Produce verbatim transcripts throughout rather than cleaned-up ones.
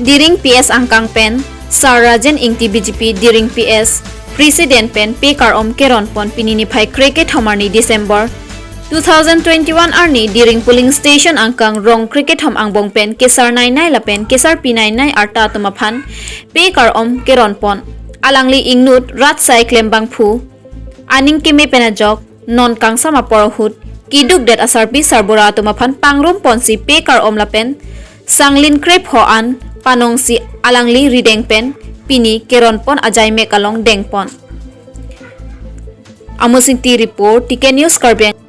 Diring P S angkang pen Sar Rajen Ingti, B J P Diring P S President pen pe kar-om keron pon. Pini niphai krekethom arni December two thousand twenty-one arni Diring polling station angkang rong krekethom angbong pen kesar nainai lapen kesar pinainai arta atum aphan pe kar-om keron pon. Alangli ingnut rat sai klembangphu aning keme pen ajok non kangsam apor ahut kidukdet asarpi sarbura atum aphan pangrum ponsi pe kar-om lapen sanglin krepho an panongsi alangli rideng pen pini keron pon ajai mek along deng pon. Amos Ingti report, T K News Karbi Anglong.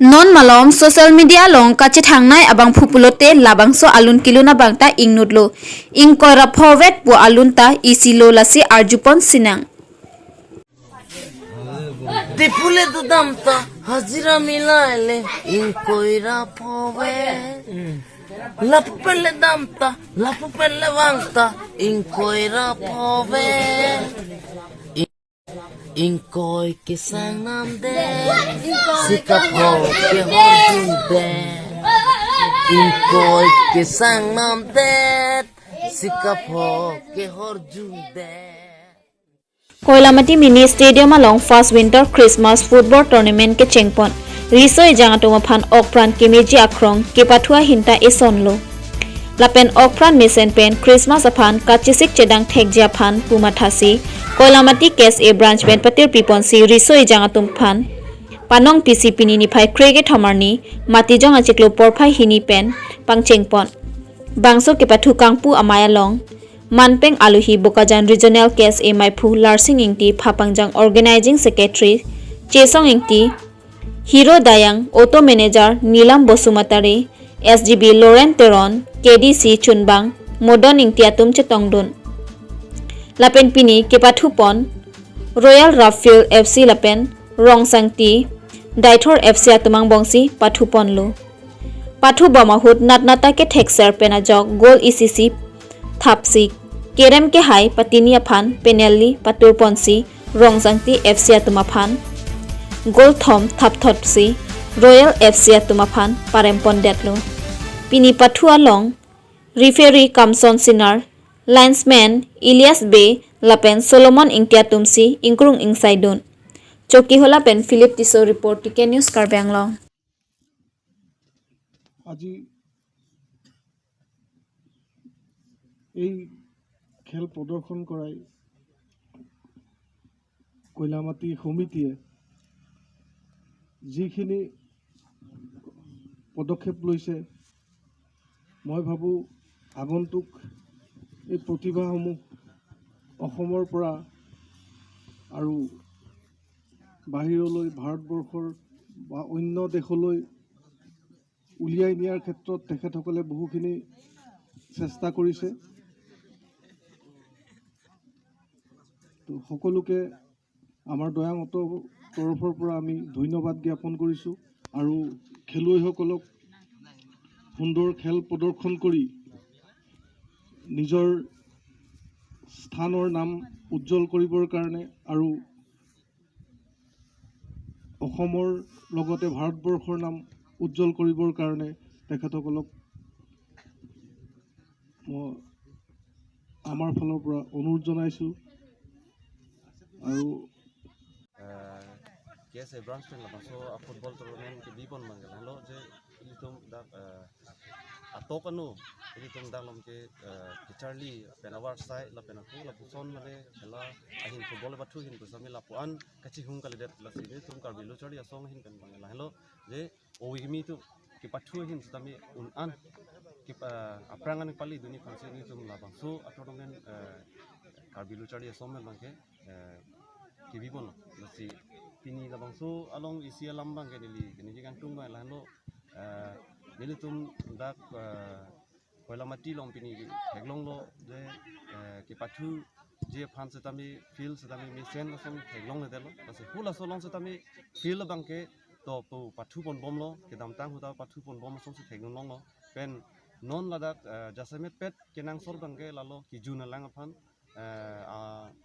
Non malom social media along kachethangnei abangphu pulote labangso alun kelun abang ta ingnutlo. Ingkoi ra pho vet pu alun ta isilo, lasi arjupon sinang. Diphu le dodam ta hajira milaile ingkoi ra pho vet. Lapu pen le dam ta, lapu pen le vang ta, ingkoi ra pho vet. Ingkoi kesang namdet, sika pho kehor jungdet. Ingkoi kesang namdet, sika pho kehor jungdet. Koilamati Mini Stadium along first Winter Christmas Football Tournament kecheng pon. Riso ejang atum aphan okpran kemeji akrong kepathu ahin ta esonlo. Lapen okpran mesen pen Christmas aphan kachesik chedang thekji aphan pu mathasi Koilamati K S A branch pen patirpi ponsi riso ejang atum aphan panong pisi pini niphai krekethom arni Matijong achiklo porphai hini pen pangcheng pon. Bangso kepathu kangpu amei along manpeng aluhi Bokajan Regional K S A maiphu Larsing Ingti, phapangjang Organizing Secretary Chesong Ingti, Hero Dayang, Auto Manager Nilam Bosumatary, S G B Loren Teron, K D C chunbang Modon Ingti atum chetongdun. Lapen pini kepathu pon Royal Raffield F C lapen Rongsangti Daithor F C atum angbongsi pathu ponlo. Pathu bom ahut natnata kethekser pen ajok goal isi isi thapsi kerem kehai patini aphan penalty patur ponsi Rongsangti F C atum aphan goal thom thapthotsi Royal F C atum aphan parem pondetlo. Pini pathu along referee Kamson Sinar, linesman Elias Bey lapen Solomon Ingti atumsi ingkrung ingsaidun. Chokihola pen Philip Tisso report, T K News Karbi Anglong. আজি এই খেল প্ৰদৰ্শন কৰাই কৈলামাটি সমিতিয়ে যিখিনি পদক্ষেপ লৈছে, মই ভাবোঁ আগন্তুক এই প্ৰতিভাসমূহ অসমৰ পৰা আৰু বাহিৰলৈ, ভাৰতবৰ্ষৰ বা অন্য দেশলৈ উলিয়াই নিয়াৰ ক্ষেত্ৰত তেখেতসকলে বহুখিনি চেষ্টা কৰিছে। তো সকলোকে আমাৰ দয়াঙত তৰফৰ পৰা আমি ধন্যবাদ জ্ঞাপন কৰিছোঁ আৰু খেলুৱৈসকলক সুন্দৰ খেল প্ৰদৰ্শন কৰি নিজৰ স্থানৰ নাম উজ্জ্বল কৰিবৰ কাৰণে আৰু অসমৰ লগতে ভাৰতবৰ্ষৰ নাম উজ্জ্বল কৰিবৰ কাৰণে তেখেতসকলক মই আমাৰ ফালৰ পৰা অনুৰোধ জনাইছোঁ। আৰু K S A branch pen labangso a football tournament kebi pon abang ke lahenlo je ilitum dak, eh, atok anu ilitum dak along ke, eh, kacharli pen avarsai lapen ako lapuson mane khela ahin football pathu ahin pusami lapu-an kachihung kalidet, lasi ilitum Karbi Lo Charli Asong ahin pen abang lahenlo je ove kimi tu kepathu ahin sitame un-an kep-, eh, aphrang an pali dunji aphansi ilitum labangso a tournament, eh, Karbi Lo Charli Asong pen abang ke, eh, kebi ponlo. Lasi pini labangso along isi alam abang ke neli, neli kangtung abang lahenlo, eh, nelitum dak, eh, Koilamati along pini theklonglo je, eh, kepathuji aphan setame field setame mesen lason theklongledetlo. Lasi hu laso along setame field abangke to po pathu ponbomlo, kedamtang ahut ta pathu ponbom asonsi theklonglo. Pen non ladak, eh, jasemet pet kenangsot abangke lalo kijun alang aphan, eh, a,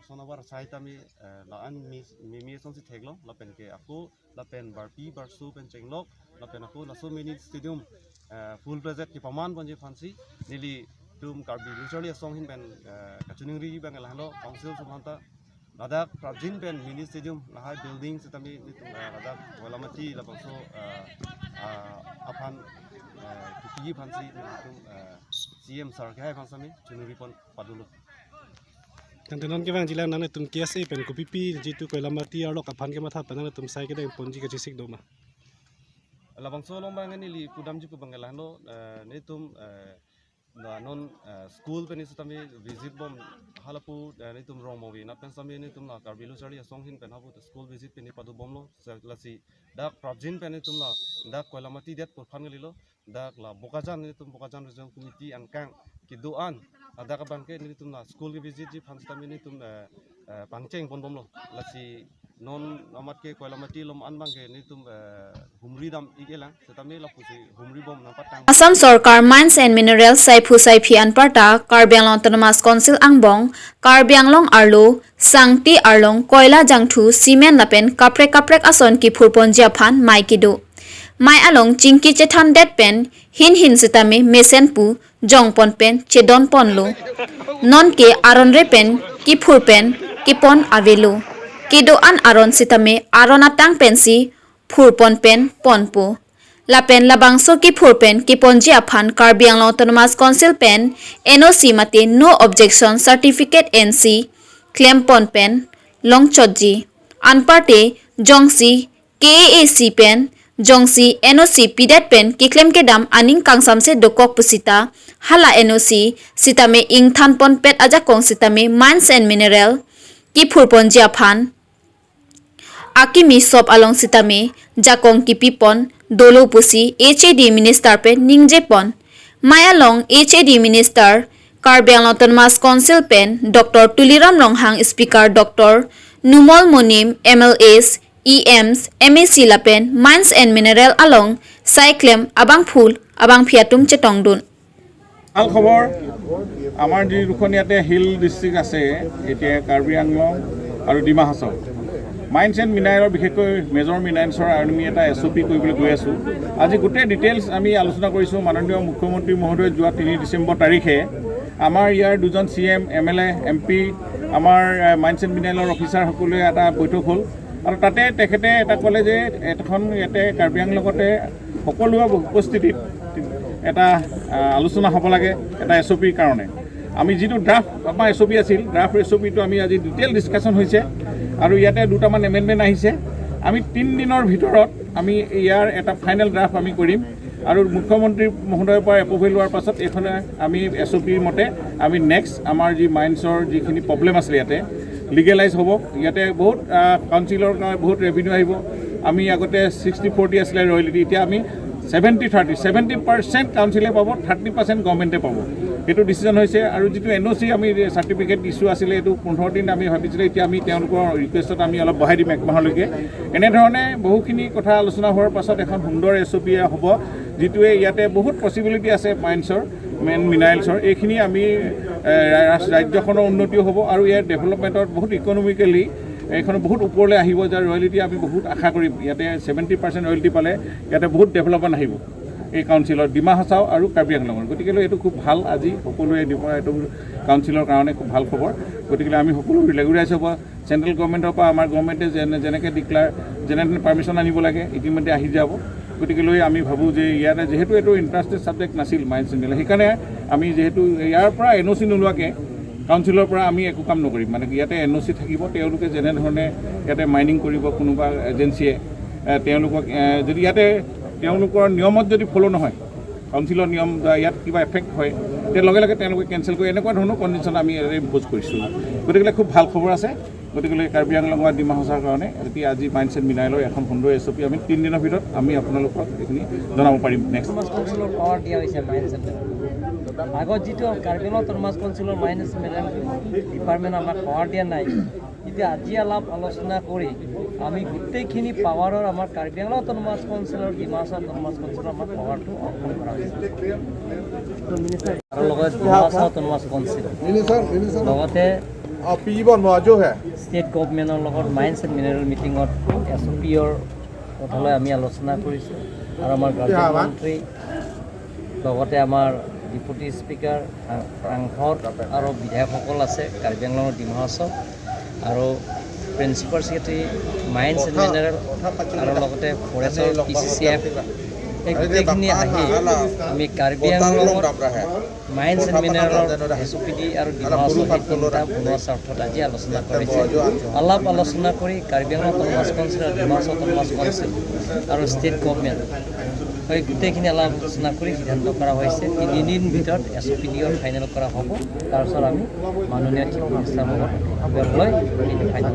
sonabar sai tame, eh, la-an mi, mi, mi asonsi theklong, lapen ke ako, lapen barpi, barso pen chenglok, lapen ako laso mini stadium, eh, full fledged kepaman ponji aphansi, nelitum Karbi Lo Charli Asong ahin pen, eh, kachiningri abang lahelo council atum aphanta, ladak prapjin pen mini stadium lahai building setame nelitum, eh, ladak Koilamati labangso, eh, ah, aphan, eh, kipiji aphansi nelitum, eh, C M sir kehai aphan setame chiningri pon padolo. Tangte non kevangji lang nanglitum K S A pen kopipi jitu Koilamati arlok aphan kematha pen nanglitum sai kedeng ponji kachesik do ma? Labangso along abang neli pudamji pu abang lahelo, eh, nelitum, eh, la non, eh, school pen setame visit bom halapu, eh, nelitum Rongmongve anat pen setame nelitum la Karbi Lo Charli Asong ahin pen hapu school visit pen padobomlo. Sa-, lasi dak prapjin pen nelitum ladak Koilamati det purphan kalilo. Dak la Bokajan, nelitum Bokajan Regional Committee angkang kedo-an, ladak abangke nelitum la school kevisitji aphan setame nelitum, eh, eh, pangcheng ponbomlo. Lasi non amat ke Koilamati along an abangke nelitum, eh, humri dam-ik-elang setame lapusi humri bom nangpatang. Assam Sorkar Mines and Mineral saiphu saiphi anparta Karbi Anglong Autonomous Council angbong Karbi Anglong arlo Sangti arlong koila jangthu cement lapen kaprek kaprek ason kiphur ponji aphan mei kedo. Mei along chingki chethandet pen hin hin setame mesen pu jong pon pen chedon ponlo. Non ke aron re pen kiphur pen kepon avelo. Kedo-an aron setame aron atang pensi phur pon pen ponpo. Lapen labangso kiphur pen keponji aphan Karbi Anglong Autonomous Council pen N O C mate No Objection Certificate N C klem pon pen longchotji. Anparte jongsi K A A C pen jongsi N O C pidet pen keklem kedam aning kangsamse dokok pusita hala N O C setame ingthan pon pet ajakong setame Mines and Mineral kiphur ponji aphan akimi sop along setame jakong kipi pon dolo pusi H A D Minister pen ningje pon. Mei along H A D Minister, Karbi Anglong Autonomous Council pen Doctor Tuliram Ronghang, Speaker Doctor Numal Momin, M L As, E Ms, M A C lapen Mines and Mineral along sai klem abangphu abangphi atum chetongdun. ভাল খবৰ। আমাৰ যি দুখন ইয়াতে hill district আছে, এতিয়া কাৰ্বি আংলং আৰু ডিমা Hasao, minus and মিনাৰেলৰ, বিশেষকৈ মেজৰ মিনাৰেলছৰ আমি এটা এছ অ' পি কৰিবলৈ গৈ আছোঁ। আজি গোটেই ডিটেইলছ আমি আলোচনা কৰিছোঁ। মাননীয় মুখ্যমন্ত্ৰী মহোদয় যোৱা তিনি ডিচেম্বৰ তাৰিখে আমাৰ ইয়াৰ দুজন চি এম, এম এল এ, এম পি, আমাৰ, এ, মাইনছ এণ্ড মিনাৰেলৰ অফিচাৰ সকলোৱে এটা বৈঠক হ'ল আৰু তাতে তেখেতে এটা ক'লে যে এখন ইয়াতে কাৰ্বি আংলঙতে সকলোৱে উপস্থিতিত এটা, আ, আলোচনা হ'ব লাগে এটা এছ অ' পিৰ কাৰণে। আমি যিটো ড্ৰাফ্ট আমাৰ এছ অ' পি আছিল, ড্ৰাফ্ট এছ অ' পিটো আমি আজি ডিটেইল ডিছকাশ্যন হৈছে আৰু ইয়াতে দুটামান এমেণ্ডমেণ্ট আহিছে। আমি তিনিদিনৰ ভিতৰত আমি ইয়াৰ এটা ফাইনেল ড্ৰাফ্ট আমি কৰিম আৰু মুখ্যমন্ত্ৰী মহোদয়ৰ পৰা এপ্ৰুভেল লোৱাৰ পাছত এইখনে আমি এছ অ' পিৰ মতে আমি নেক্সট আমাৰ যি মাইনছৰ যিখিনি প্ৰব্লেম আছিলে ইয়াতে লিগেলাইজ হ'ব। ইয়াতে বহুত, আ, কাউন্সিলৰ কাৰণে বহুত ৰেভিনিউ আহিব। আমি আগতে ছিক্সটি ফৰ্টি আছিলে ৰয়েলিটি, এতিয়া আমি ছেভেণ্টি থাৰ্টি, ছেভেণ্টি পাৰ্চেণ্ট কাউন্সিলে পাব, থাৰ্টি পাৰ্চেণ্ট গভৰ্ণমেণ্টে পাব। সেইটো ডিচিজন হৈছে। আৰু যিটো এন অ' চি আমি চাৰ্টিফিকেট ইছ্যু আছিলে, এইটো পোন্ধৰ দিন আমি ভাবিছিলোঁ, এতিয়া আমি তেওঁলোকৰ ৰিকুৱেষ্টত আমি অলপ বঢ়াই দিম এক মাহলৈকে। এনেধৰণে বহুখিনি কথা আলোচনা হোৱাৰ পাছত এখন সুন্দৰ এছ অ' পি হ'ব, যিটোৱে ইয়াতে বহুত পচিবিলিটি আছে মাইনছৰ, মেইন মিনাৰেলছৰ। এইখিনি আমি, এ, ৰা-, ৰাজ-, ৰাজ্যখনৰ উন্নতিও হ'ব আৰু ইয়াৰ ডেভেলপমেণ্টত বহুত ইকনমিকেলি এইখন বহুত ওপৰলৈ আহিব, যাৰ ৰয়েলিটি আমি বহুত আশা কৰিম। ইয়াতে ছেভেণ্টি পাৰ্চেণ্ট ৰয়েলিটি পালে ইয়াতে বহুত ডেভেলপমেণ্ট আহিব এই কাউন্সিলৰ, ডিমা হাছাও আৰু কাৰ্বি আংলঙৰ। গতিকেলৈ এইটো খুব ভাল, আজি সকলোৱে দিব, এইটো কাউন্সিলৰ কাৰণে খুব ভাল খবৰ। গতিকেলৈ আমি সকলো ৰেগুলাৰাইজ হ'ব। চেণ্ট্ৰেল গভৰ্ণমেণ্টৰ পৰা আমাৰ গভৰ্ণমেণ্টে যেনে, যেনেকে ডিক্লেয়াৰ, যেনেধৰণে পাৰ্মিশ্যন আনিব লাগে, ইতিমধ্যে আহি যাব। গতিকেলৈ আমি ভাবোঁ যে ইয়াতে যিহেতু এইটো ইণ্টাৰেষ্টেড ছাবজেক্ট নাছিল মাইনছ এণ্ড মিনাৰেল, সেইকাৰণে আমি যিহেতু ইয়াৰ পৰা এন অ' চি নোলোৱাকে কাউন্সিলৰ পৰা আমি একো কাম নকৰিম। মানে কি, ইয়াতে এন অ' চি থাকিব, তেওঁলোকে যেনেধৰণে ইয়াতে মাইনিং কৰিব কোনোবা এজেঞ্চিয়ে, এ, তেওঁলোকক, এ, যদি ইয়াতে তেওঁলোকৰ নিয়মত যদি ফ'ল' নহয়, কাউন্সিলৰ নিয়ম বা ইয়াত কিবা এফেক্ট হয়, তে লগে লগে তেওঁলোকে কেঞ্চেল কৰি, এনেকুৱা ধৰণৰ কণ্ডিশ্যন আমি ইয়াতে ইম্প'জ কৰিছোঁ। গতিকে খুব ভাল খবৰ আছে। গতিকে কাৰ্বি আংলং বা ডিমা হাছাওৰ কাৰণে এতিয়া আজি মাইনছ এণ্ড মিনাৰেলৰ এখন সুন্দৰ এছ অ' পি আমি তিনিদিনৰ ভিতৰত আমি আপোনালোকক এইখিনি জনাব পাৰিম। নেক্সট। অট'নমাছ কাউন্সিলৰ পাৱাৰ দিয়া হৈছে মাইনছ এণ্ড মিনাৰেল। আগত যিটো কাৰ্বি আংলং অট'নমাছ কাউন্সিলৰ মাইনছ এণ্ড মিনাৰেল ডিপাৰ্টমেণ্ট আমাক পাৱাৰ দিয়া নাই, এতিয়া আজি আলাপ আলোচনা কৰি আমি গোটেইখিনি পাৱাৰৰ আমাৰ কাৰ্বি আংলং অট'নমাছ কাউন্সিলৰ, ডিমা হাছাও অট'নমাছ কাউন্সিলৰ আমাক পাৱাৰটো অৰ্পণ কৰা হৈছে। আৰু লগত ডিমা হাছাও অট'নমাছ কাউন্সিল, লগতে आप पीजी बन मौजूद है। ষ্টেট গভৰ্ণমেণ্টৰ লগত মাইনছ এণ্ড মিনাৰেল মিটিঙত এছ অ' পিৰ কথালৈ আমি আলোচনা কৰিছোঁ। আৰু আমাৰ গাৰ্জেন মন্ত্ৰী, লগতে আমাৰ ডেপুটি স্পীকাৰ, সাং-, সাংসদ আৰু বিধায়কসকল আছে কাৰ্বি আংলঙৰ, ডিমা হাছাও, আৰু principal secretary, minus and mineral আৰু লগতে ফৰেষ্টৰ পি চি চি এফ, এই গোটেইখিনি আহি আমি কাৰ্বি আংলঙত মাইনছ এণ্ড মিনাৰেলৰ এছ অ' পি ডি আৰু ডিমা হাছাও এই তিনিটা বনোৱাৰ স্বাৰ্থত আজি আলোচনা কৰিছে। আলাপ আলোচনা কৰি কাৰ্বি আংলং অট'নমাছ কাউন্সিল আৰু ডিমা হাছাও অট'নমাছ কাউন্সিল আৰু ষ্টেট গভৰ্ণমেণ্ট, এই গোটেইখিনি আলাপ আলোচনা কৰি সিদ্ধান্ত কৰা হৈছে তিনিদিন ভিতৰত এছ অ' পি ডিৰ ফাইনেল কৰা হ'ব। তাৰপিছত আমি মাননীয় চিফ মিনিষ্টাৰ লগত লৈ ফাইনেল